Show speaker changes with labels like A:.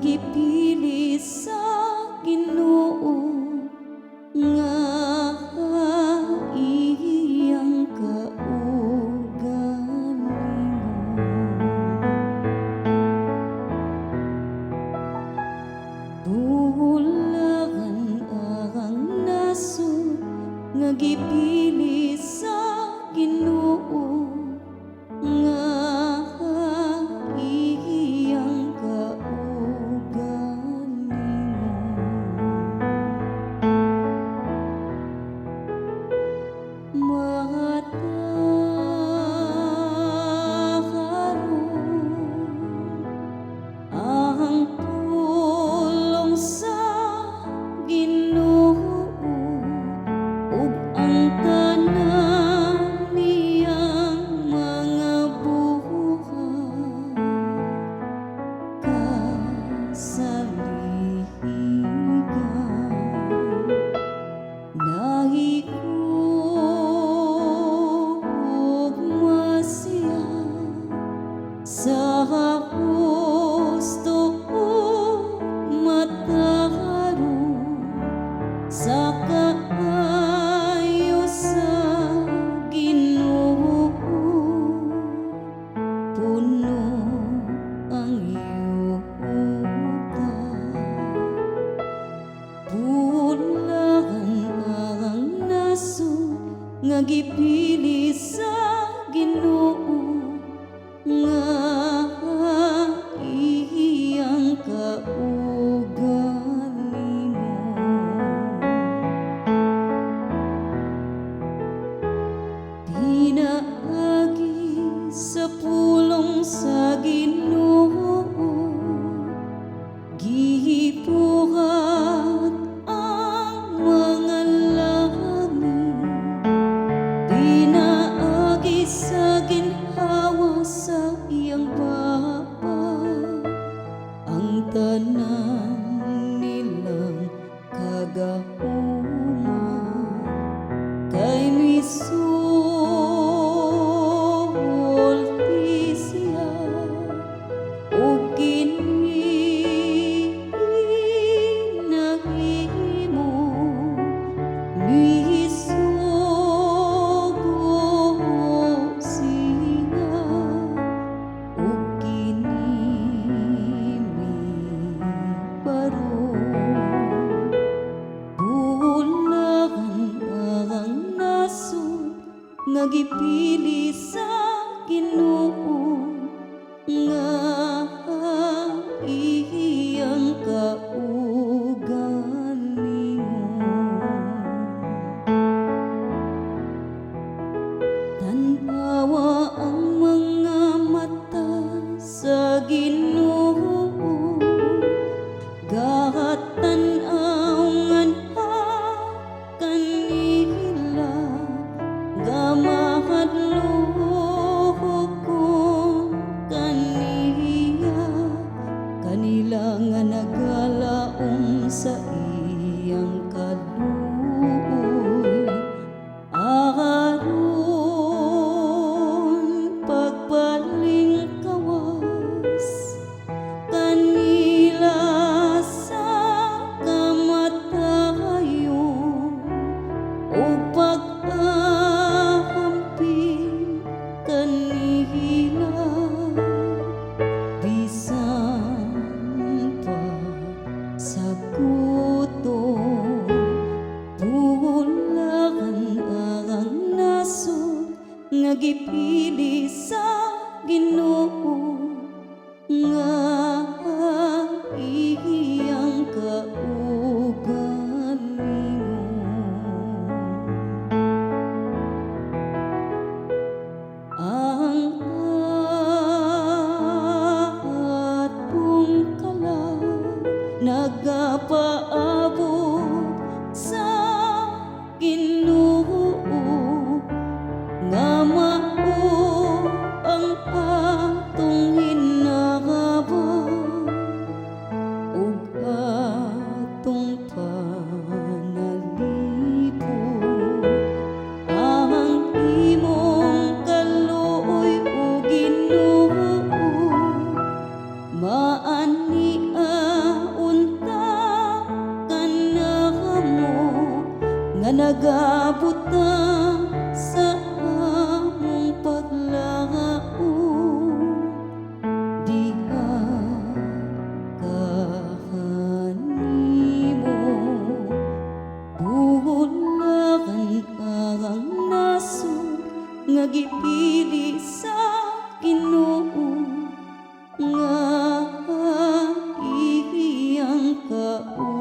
A: Gipili sa Ginoo nga iyang kaugalingon. Bulahan ang nasod nga gipili sa Ginoo nga iyang kaugalingon. Mataron ang pulong sa Ginoo ug ang tanan niyang mga buhat kasaligan. Nahigugma siya sa husto ug matarong, sa kaayo sa Ginoo puno ang yuta. Bulahan ang nasod nga gipili sa Ginoo nga iyang kaugalingon. Pinaagi sa pulong sa Ginoo, gibuhat ang mga langit. Pinaagi sa ginhawa sa iyang baba, ang tanan nilang kagahuma kay misulti siya ug kini nahimo, misugo siya ug kini mibaro. Bulahan ang nasod nga gipili sa Ginoo nga iyang kaugalingon. Tan-awa ang mga mata sa Ginoo, gatan-aw nganha kanila, gamahadlok kon kaniya, kanila nga nagalaom sa iyang kaluoy. Aron pagpalingkawas kanila sa kamatayon ug pag-amping kanila bisan pa sa gutom. Bulahan ang nasod nga gipili sa Ginoo nga iyang kaugalingon. Ang atong kalag nagapaabot sa Ginoo nga mao ang atong nga gipili sa Ginoo nga iyang kauban.